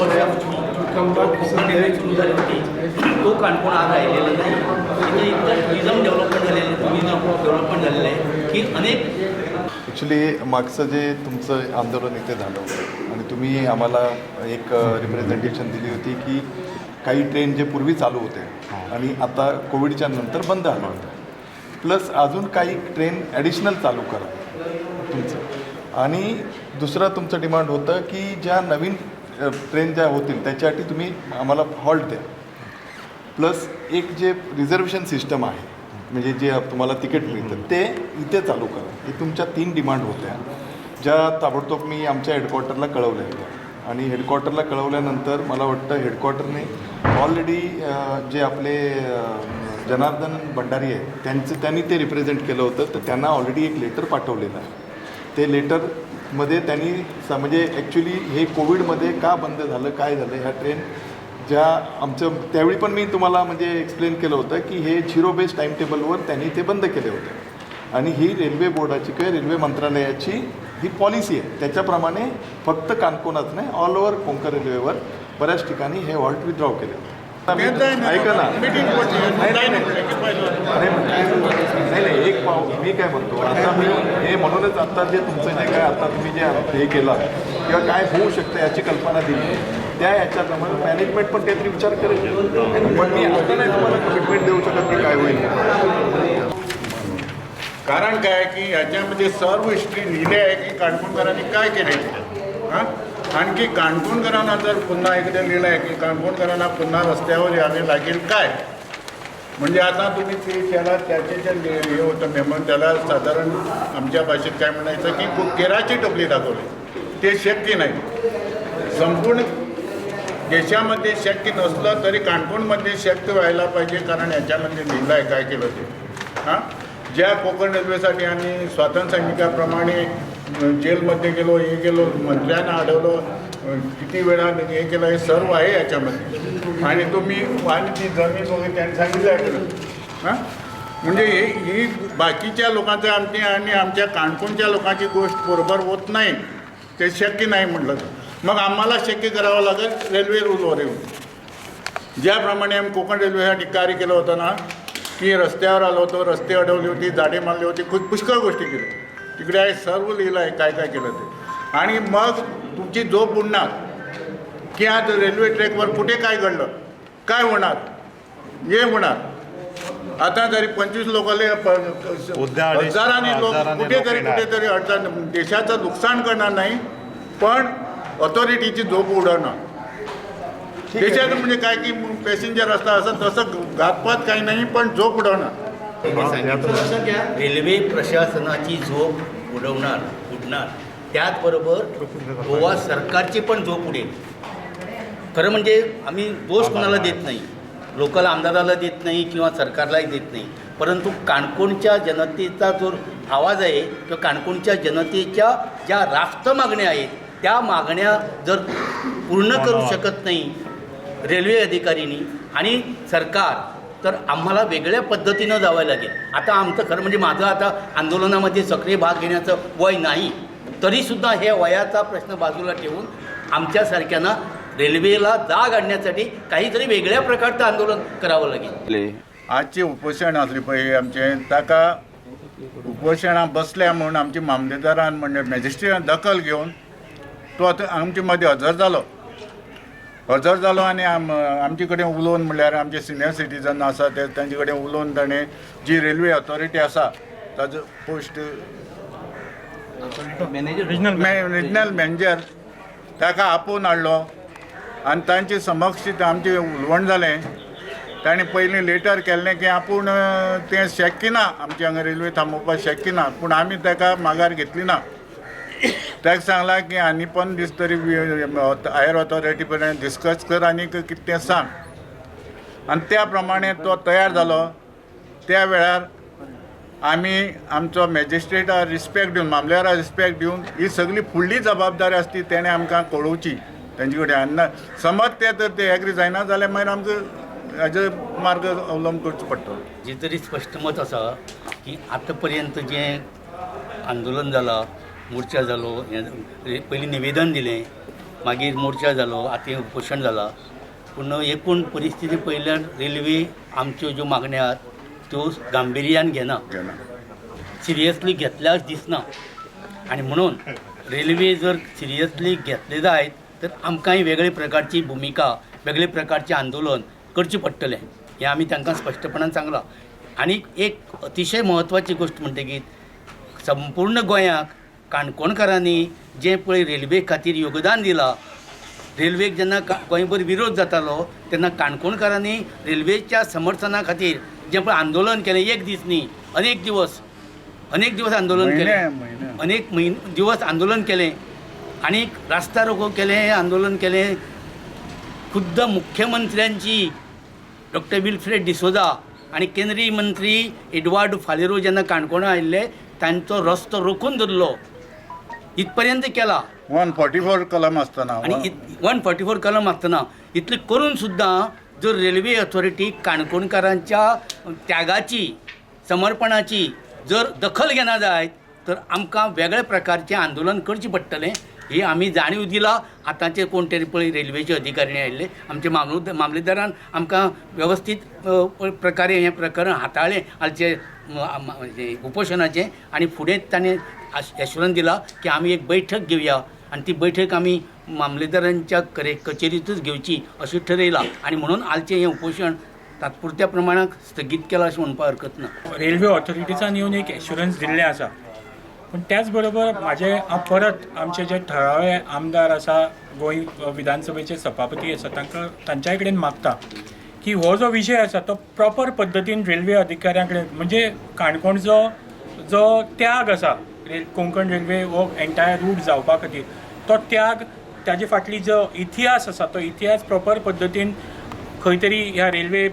वर्षापूर्वी कोकण रेल्वे सुरू झाली होती, तो काणकोण आज राहिलेला नाही. इथे इतकं टुरिझम डेव्हलपमेंट झालेलं आहे, टुरिझम डेव्हलपमेंट झालेलं आहे की अनेक ॲक्च्युली मागचं जे तुमचं आंदोलन इथे झालं होतं आणि तुम्ही आम्हाला एक रिप्रेझेंटेशन दिली होती की काही ट्रेन जे पूर्वी चालू होते आणि आता कोविडच्या नंतर बंद झाल्या होत्या, प्लस अजून काही ट्रेन ॲडिशनल चालू करा तुमचं. आणि दुसरं तुमचं डिमांड होतं की ज्या नवीन ट्रेन ज्या होतील त्याच्यासाठी तुम्ही आम्हाला हॉल्ट द्या. प्लस एक जे रिझर्वेशन सिस्टम आहे, म्हणजे जे तुम्हाला तिकीट मिळतं ते इथे चालू करा. हे तुमच्या तीन डिमांड होत्या, ज्या ताबडतोब मी आमच्या हेडक्वार्टरला कळवल्या होत्या. आणि हेडक्वार्टरला कळवल्यानंतर मला वाटतं हेडक्वार्टरने ऑलरेडी जे आपले जनार्दन भंडारी आहेत, त्यांचं त्यांनी ते रिप्रेझेंट केलं होतं, तर त्यांना ऑलरेडी एक लेटर पाठवलेलं आहे. ते लेटरमध्ये त्यांनी म्हणजे ॲक्च्युली हे कोविडमध्ये का बंद झालं, काय झालं, ह्या ट्रेन ज्या आमचं त्यावेळी पण मी तुम्हाला म्हणजे एक्सप्लेन केलं होतं की हे झिरो बेस टाईम टेबलवर त्यांनी ते बंद केले होते आणि ही रेल्वे बोर्डाची किंवा रेल्वे मंत्रालयाची ही पॉलिसी आहे, त्याच्याप्रमाणे फक्त काणकोणात नाही, ऑल ओव्हर कोंकण रेल्वेवर बऱ्याच ठिकाणी हे हॉल्ट विथड्रॉ केले होते. ऐका ना, नाही नाही नाही. अरे नाही नाही, एक पाव मी काय म्हणतो, आता मी हे म्हणूनच आता जे तुमचं जे काय आता तुम्ही जे हे केलं किंवा काय होऊ शकतं याची कल्पना दिली, त्या याच्याप्रमाणे मॅनेजमेंट पण काहीतरी विचार करेल. पण मी आता नाही तुम्हाला कमिटमेंट देऊ शकत की काय होईल. कारण काय की याच्यामध्ये सर्व हिस्ट्री लिहिली आहे की काणकोणकरांनी काय केले. हां, आणखी काणकोणकरांना जर पुन्हा एकदा लिहिलं आहे की काणकोणकरांना पुन्हा रस्त्यावर यावे लागेल काय, म्हणजे आता तुम्ही ते त्याला त्याचे जे हे होतं मेमन, त्याला साधारण आमच्या भाषेत काय म्हणायचं की केराची टोपली दाखवली, ते शक्य नाही. संपूर्ण देशामध्ये शक्य नसलं तरी काणकोणमध्ये शक्य व्हायला पाहिजे, कारण याच्यामध्ये लिहिलं आहे काय केलं ते. हां, ज्या कोकण रेल्वेसाठी आम्ही स्वातंत्र्य सैनिकाप्रमाणे जेलमध्ये गेलो, हे गेलो, मंत्र्यांना अडवलं, किती वेळा हे केलं, हे सर्व आहे याच्यामध्ये. आणि तुम्ही आणि ती जमीन वगैरे त्यांनी सांगितलं आहे. हां, म्हणजे हे ही बाकीच्या लोकांचं आमची आणि आमच्या काणकोणच्या लोकांची गोष्ट बरोबर होत नाही, ते शक्य नाही म्हटलं तर मग आम्हाला शक्य करावं लागेल रेल्वे रूलवर येऊन. ज्याप्रमाणे आम्ही कोकण रेल्वेसाठी कार्य केलं होतं ना, की रस्त्यावर आलो होतो, रस्ते अडवली होती, झाडे मारली होती, खूप पुष्कळ गोष्टी केल्या तिकडे आहे, सर्व लिहिलं आहे काय काय केलं ते. आणि मग तुमची झोप उडणार की आज रेल्वे ट्रॅकवर कुठे काय घडलं, काय होणार, हे होणार. आता जरी 25 लोकांना उद्या हजारांनी लोक हजारांनी लोक कुठेतरी येणार. कुठेतरी अडचण, देशाचं नुकसान करणार नाही, पण ऑथॉरिटीची झोप उडवणार. देशात म्हणजे काय की पॅसेंजर असता असं तसं घातपात काही नाही, पण झोप उडवणार. रेल्वे प्रशासनाची झोप उडवणार उडणार, त्याचबरोबर गोवा सरकारची पण झोप उडेल. खरं म्हणजे आम्ही दोष कोणाला देत नाही, लोकल आमदाराला देत नाही किंवा सरकारलाही देत नाही, परंतु काणकोणच्या जनतेचा जो आवाज आहे किंवा काणकोणच्या जनतेच्या ज्या रास्त मागण्या आहेत त्या मागण्या जर पूर्ण करू शकत नाही रेल्वे अधिकाऱ्यांनी आणि सरकार, तर आम्हाला वेगळ्या पद्धतीनं जावं लागेल. आता आमचं खरं म्हणजे माझं आता आंदोलनामध्ये सक्रिय भाग घेण्याचं वय नाही, तरीसुद्धा हे वयाचा प्रश्न बाजूला ठेवून आमच्यासारख्यांना रेल्वेला जाग आणण्यासाठी काहीतरी वेगळ्या प्रकारचं आंदोलन करावं लागेल. आजची उपोशण आसली पळय आमचें, ताका उपोशणां बसल्या म्हूण आमच्या मामलेदारान म्हणजे मॅजिस्ट्रेटान दखल घेवन तो आतां आमचे मदें हजर जालो. हजर जालो आनी आमचे कडेन उलोवन, म्हणल्यार आमचे सिनियर सिटीजन आसा ते तांचे कडेन उलोवन ताणें जी रेल्वे ऑथॉरिटी आसा ताजो पोस्ट रिजनल मॅनेजर ताका आपोवन हाडलो आनी तांचे समक्ष आमचें उलोवण जालें. ताणें पयलीं लेटर केल्लें की आपूण तें शक्य ना, आमचे हांगा रेल्वे थांबोवपाक शक्य ना, पूण आमी ताका माघार घेतली ना. ताका सांगलां की आनी 15 दीस तरी हायर ऑथॉरिटी पर्यंत डिस्कस कर आनी कितें तें सांग. आनी त्या प्रमाणे तो तयार जालो. त्या वेळार आमी आमचो मॅजिस्ट्रेटा रिस्पेक्ट दिवन, मामलेदारा रिस्पेक्ट दिवन ही सगळी फुडली जबाबदारी आसता ती तेणें आमकां कळोवची तेंचे कडेन. आनी ना समज ते तर ते एग्री जायना जाल्यार मागीर आमकां हाजो मार्ग अवलंब करचो पडटलो. जे तरी स्पश्ट मत आसा की आतां पर्यंत जें आंदोलन जालां, मोर्चा जालो, हें पयलीं निवेदन दिलें, मागीर मोर्चा जालो, आतां उपोशण जालां. पूण एकूण परिस्थिती पळयल्यार रेल्वे आमच्यो ज्यो मागण्यो आहात त्यो गांभिर्यान घेना, सिरियसली घेतल्याच दिसना. आनी म्हणून रेल्वे जर सिरियसली घेतले जायत तर आमकांय वेगळे प्रकारची भुमिका, वेगळे प्रकारचें आंदोलन करचें पडटलें हें आमी तांकां स्पश्टपणान सांगलां. आनी एक अतिशय म्हत्वाची गोश्ट म्हणटकीर संपूर्ण गोंयाक काणकोणकारांनी जें पळय रेल्वे खातीर योगदान दिलां, रेल्वेक जेन्ना गोंयभर विरोध जातालो तेन्ना काणकोणकारांनी रेल्वेच्या समर्थना खातीर जें पळय आंदोलन केलें, एक दीस न्ही, अनेक दिवस, अनेक दिवस आंदोलन केलें, अनेक म्हयने दिवस आंदोलन केलें आनी रास्ता रोको केलें, आंदोलन केलें. खुद्द मुख्यमंत्र्यांची डॉक्टर विल्फ्रेड डिसोजा आनी केंद्रीय मंत्री एडवार्ड फालेरो जेन्ना काणकोणा आयिल्ले तांचो रस्तो रोखून धरलो, इतपर्यंत केला. 144 कलम आसतना आनी 144 कलम आसतना इतलें करून सुद्दां जर रेल्वे ऑथॉरिटी काणकोणकारांच्या त्यागाची, समर्पणाची जर दखल घेना जायत तर आमकां वेगळ्या प्रकारचें आंदोलन करचें पडटलें ही आमी जाणीव दिला. आतांचे कोण तरी पळय रेल्वेचे अधिकारी आयिल्ले, आमचे मामलेदारान आमकां वेवस्थीत प्रकारे हें प्रकरण हाताळ्ळें आजचे उपोशणाचें. आनी फुडें ताणें एश्युरन्स दिला की आमी एक बैठक घेवया आनी ती बैठक आमी मामलेदारांच्या कचेरींतूच घेवची अशें ठरयलां. आनी म्हणून आजचें हें उपोशण तात्पुरत्या प्रमाणांत स्थगीत केलां अशें म्हणपाक हरकत ना. रेल्वे ऑथॉरिटीसान येवन एक एश्युरन्स दिल्लें आसा, पूण त्याच बरोबर म्हाजे हांव परत आमचे जे थळावे आमदार आसा, गोंय विधानसभेचे सभापती आसा, तांकां तांच्या कडेन मागता की हो जो विशय आसा तो प्रॉपर पद्दतीन रेल्वे अधिकाऱ्यां कडेन, म्हणजे काणकोणचो जो त्याग आसा कोंकण रेल्वे हो एंटायर रूट जावपा खातीर, तो त्याग, ताजे फाटली जो इतिहास आसा तो इतिहास प्रॉपर पद्दतीन खंय तरी ह्या रेल्वे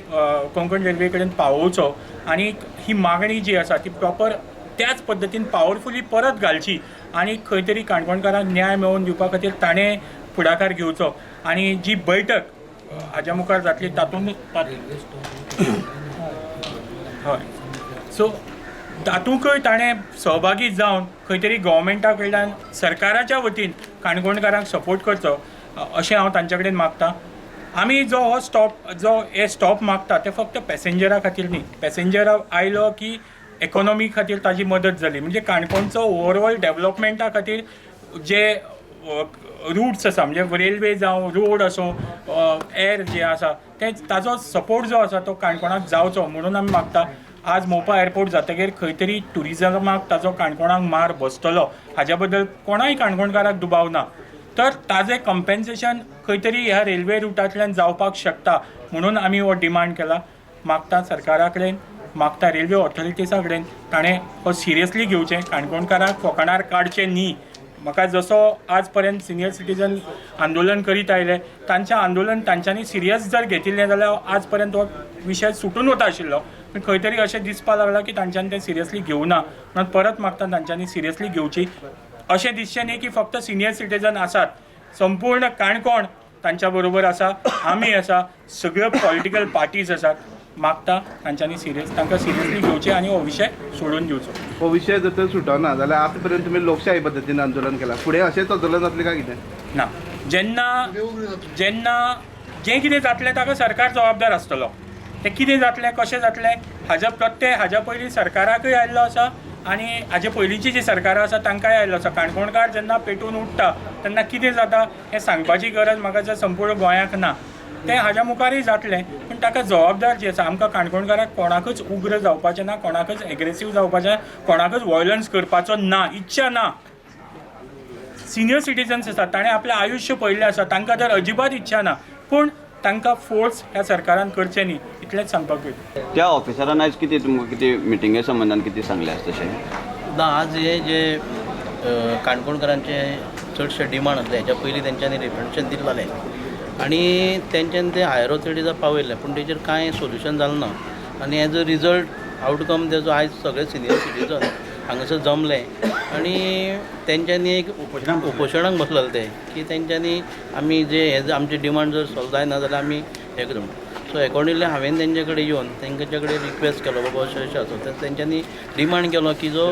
कोंकण रेल्वे कडेन पावोवचो आनी ही मागणी जी आसा ती प्रॉपर त्याच पद्दतीन पावरफुली परत घालची आनी खंय तरी काणकोणकारांक न्याय मेळोवन दिवपा खातीर ताणें फुडाकार घेवचो. आनी जी बैठक हाज्या मुखार जातली तातूंत हय सो तातूंकय ताणें सहभागी जावन खंय तरी गव्हर्मेंटा कडल्यान सरकाराच्या वतीन काणकोणकारांक सपोर्ट करचो अशें हांव तांच्या कडेन मागता. आमी जो हो स्टॉप, जो हे स्टॉप मागता ते फक्त पॅसेंजरा खातीर न्ही, पॅसेंजर आयलो की इकॉनॉमी खातीर ताजी मदत जाली, म्हणजे काणकोणचो ओवरऑल डेवलपमेंटा खातीर जे रुट्स आसा, म्हणजे रेल्वे जावं, रोड आसूं, एर जे आसा ते ताजो सपोर्ट जो आसा तो काणकोणाक जावचो म्हणून आमी मागता. आज मोपा एअरपोर्ट जातकीर खंय तरी ट्युरिजमाक ताजो काणकोणाक मार बसतलो हाज्या बद्दल कोणाय काणकोणकाराक दुबाव ना, तर ताजें कंपेन्सेशन खंय तरी ह्या रेल्वे रुटांतल्यान जावपाक शकता म्हणून आमी हो डिमांड केला. मागता सरकारा कडेन, मागता रेल्वे ऑथॉरिटीसा कडेन ताणें हो सिरियसली घेवचें, काणकोणकाराक फोकाणार काडचें न्ही. म्हाका जसो आज पर्यंत सिनियर सिटीजन आंदोलन करीत आयले तांचें आंदोलन तांच्यांनी सिरियस जर घेतिल्लें जाल्यार आज पर्यंत हो विशय सुटून वता आशिल्लो, पूण खंय तरी अशें दिसपाक लागलां की तांच्यांनी तें सिरियसली घेवना म्हणून परत मागता तांच्यांनी सिरियसली घेवची. अशें दिसचें न्ही की फक्त सिनियर सिटीजन आसात, संपूर्ण काणकोण तांच्या बरोबर आसा, आमी आसा, सगळ्यो पॉलिटिकल पार्टीज आसात. मागता तांच्यांनी सिरियस, तांकां सिरियसली घेवचें आनी हो विशय सोडून दिवचो. हो विशय जर तर सुटना जाल्यार आतां पर्यंत तुमी लोकशाही पद्दतीन आंदोलन केलां, फुडें अशेंच आंदोलन जातलें काय कितें? ना, जेन्ना जेन्ना जें कितें जातलें ताका सरकार जबाबदार आसतलो, तें कितें जातलें कशें जातलें हाजो प्रत्यय हाज्या पयलीं सरकाराकूय आयिल्लो आसा आनी हाजे पयलींची जी सरकारां आसा तांकांय आयिल्लो आसा. काणकोणकार जेन्ना पेटून उठ्ठा तेन्ना कितें जाता हें सांगपाची गरज म्हाका जर संपूर्ण गोंयाक ना, तें हाज्या मुखारूय जातलें, पूण ताका जबाबदार जी आसा आमकां काणकोणकाराक कोणाकूच उग्र जावपाचें ना, कोणाकूच एग्रेसीव जावपाचें ना, कोणाकूच वॉयलन्स करपाचो ना, इच्छा ना. सिनियर सिटीजन्स आसात ताणें आपलें आयुश्य पळयल्लें आसा, तांकां तर अजिबात इच्छा ना, पूण तांकां फोर्स ह्या सरकारान करचें न्ही इतलेंच सांगपाक पळयता. त्या ऑफिसरान आयज कितें तुमकां कितें मिटिंगे संबंदान कितें सांगलें आसा तशें? ना, आज हे जे काणकोणकारांचे चडशे डिमांड आसले हेच्या पयलीं तेंच्यांनी रिप्रेजेंटेशन दिल्लें आनी तेंच्यांनी ते हायर ऑथॉरिटीजा पावयल्लें, पूण तेजेर कांय सोल्युशन जालें ना आनी एज अ रिजल्ट आवटकम तेजो आयज सगळे सिनियर सिटीजन हांगासर जमले आनी तेंच्यांनी एक उपोशणाक बसलेले ते की तेंच्यांनी आमी जे हे आमचे डिमांड जर सॉल्व जायना जाल्यार आमी हें करूं. सो एकॉर्डिंगली हांवें तेंचे कडेन येवन तेंचे कडेन रिक्वेस्ट केलो बाबा अशें अशें आसा, तर तेंच्यांनी डिमांड केलो की जो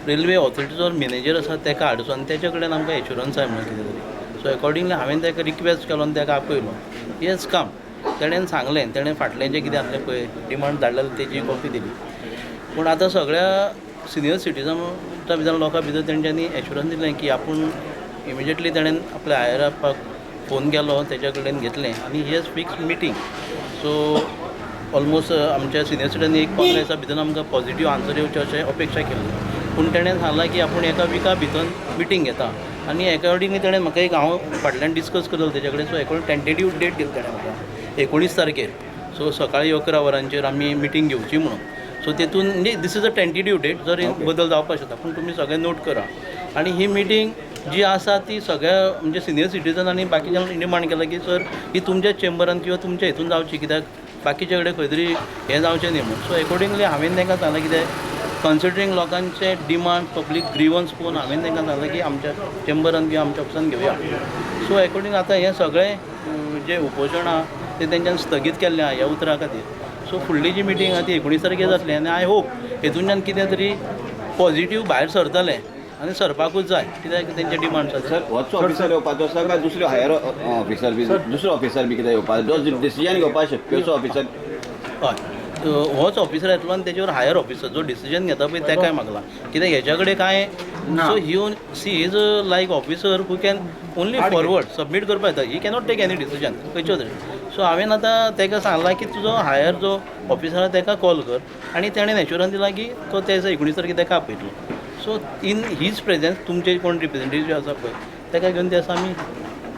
रेल्वे ऑथॉरिटीचो मॅनेजर आसा तेका हाडचो आनी तेच्या कडेन आमकां एश्युरन्स जाय म्हणून कितें तरी. सो सो एकॉर्डिंगली हांवें ताका रिक्वेस्ट केलो आनी ताका आपयलो. येस काम तेणेन सांगलें, तेणें फाटलें जें कितें आसलें पळय डिमांड धाडलेली तेजी कॉपी दिली. पूण आतां सगळ्या सिनियर सिटीजनाच्या भितर लोकां भितर तेंच्यांनी एश्युरन्स दिलें की आपूण इमिजिएटली तेणेन आपल्या हायर अपाक फोन केलो, तेज्या कडेन घेतलें आनी he has fix meeting. So almost आमच्या सिनियर सिटीजन एक 15 दिसा भितर आमकां पॉझिटीव आन्सर येवचें अशें अपेक्षा केल्ली. पूण तेणें सांगलां की आपूण एका विका भितर मिटींग घेता आनी एकॉर्डिंगली तेणें म्हाका एक, हांव फाटल्यान डिस्कस करतलो तेज्या कडेन. सो एकॉर्डिंग टेंटेटीव डेट दिली तेणें म्हाका 19 तारखेर. सो सकाळी 11 वरांचेर आमी मिटींग घेवची म्हणून. सो तेतून म्हणजे this is a tentative date, जर बदल जावपाक शकता, पूण तुमी सगळे नोट करा. आनी ही मिटींग जी आसा ती सगळ्या म्हणजे सिनियर सिटीजन आनी बाकीच्यांक डिमांड केला की सर, ही तुमच्या चेंबरान किंवा तुमच्या हितून जावची, कित्याक बाकीच्या कडेन खंय तरी हें जावचें न्ही म्हणून. सो एकॉर्डिंगली हांवें तांकां सांगलें कितें, कन्सिडरींग लोकांचे डिमांड, पब्लीक ग्रिवन्स पळोवन हांवें तांकां सांगलें की आमच्या चेंबरान किंवा आमच्या ऑफिसान घेवया. सो एकॉर्डिंग आतां हें सगळें जें उपोशण आहा तें तेंच्यांनी स्थगीत केल्लें आहा ह्या उतरा खातीर. सो फुडली जी मिटींग आहा ती 19 तारखेर जातली आनी I hope हेतूनच्यान कितें तरी पॉझिटीव भायर सरतलें आनी सरपाकूच जाय, कित्याक तेंचे डिमांड्स आसा. सर, होच ऑफिसर येवपाचो आसा काय दुसरो हायर ऑफिसर बी, दुसरो ऑफिसर बी कितें येवपाचो, जो डिसिजन घेवपाक शक्य असो ऑफिसर? हय, होच ऑफिसर येतलो आनी तेजेवर हायर ऑफिसर जो डिसिजन घेता पळय तेकाय मागला, कित्याक हेच्या कडेन कांय, so he see is like officer who can only forward submit करपा येता. He cannot take any decision खंयच्यो तरी. सो हांवें आतां ताका सांगलां की तुजो हायर जो ऑफिसर आहा ताका कॉल कर आनी तेणें एश्युरन्स दिला की तो त्या दिसा 19 तारखेर ताका आपयतलो. सो इन his presence तुमचे कोण रिप्रेझेंटेटीव आसा पळय ताका घेवन त्या दिसा आमी